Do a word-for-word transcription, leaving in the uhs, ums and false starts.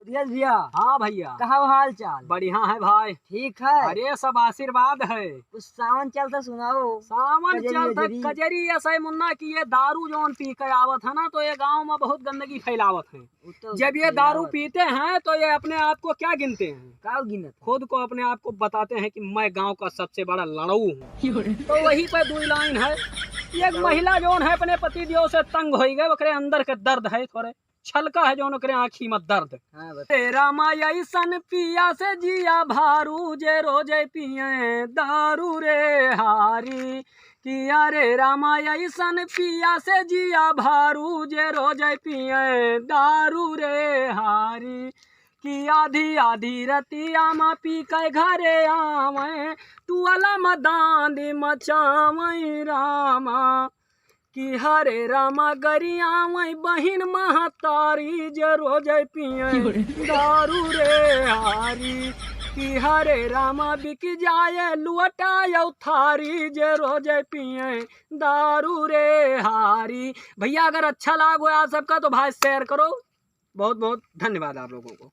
यस भैया। हाँ भैया। कहाँ हाल चाल? बढ़िया है भाई। ठीक है। अरे सब आशीर्वाद है। कुछ सावन चलता सुनाओ। सावन कजरी चलता वजरी। कजरी ऐसा है मुन्ना कि ये दारू जौन पी के आवत है ना तो ये गांव में बहुत गंदगी फैलावत है। वो तो जब ये दारू आवत। पीते हैं तो ये अपने आप को क्या गिनते हैं? का गिनत है? खुद को अपने आप को बताते हैं कि मैं गांव का सबसे बड़ा लड़ऊ हूँ। तो वही पे दो लाइन है। एक महिला जौन है अपने पति देव से तंग हो गए, ओकरे अंदर के दर्द है थोड़े छलका है जौन ओकरे आँखी में दर्द। हाँ, बता। हे रामा ऐसन पिया से जिया भारू जे रोजे पिए दारू रे हारी। कि अरे रामा ऐसन पिया से जिया भारू जे रोजे पिए दारू रे हारी। कि आधी आधी रतिया मा पी के घरे आवे टुअला मा दांदी मचावे रामा। कि हरे रामा गरियावै बहिन महतारी जे रोजै पियै दारू रे हारी। कि हरे रामा बिक जाए लुअटा यौ थारी जे रोजै पियै दारू रे हारी। भैया अगर अच्छा लागो आप सबका तो भाई शेयर करो। बहुत बहुत धन्यवाद आप लोगों को।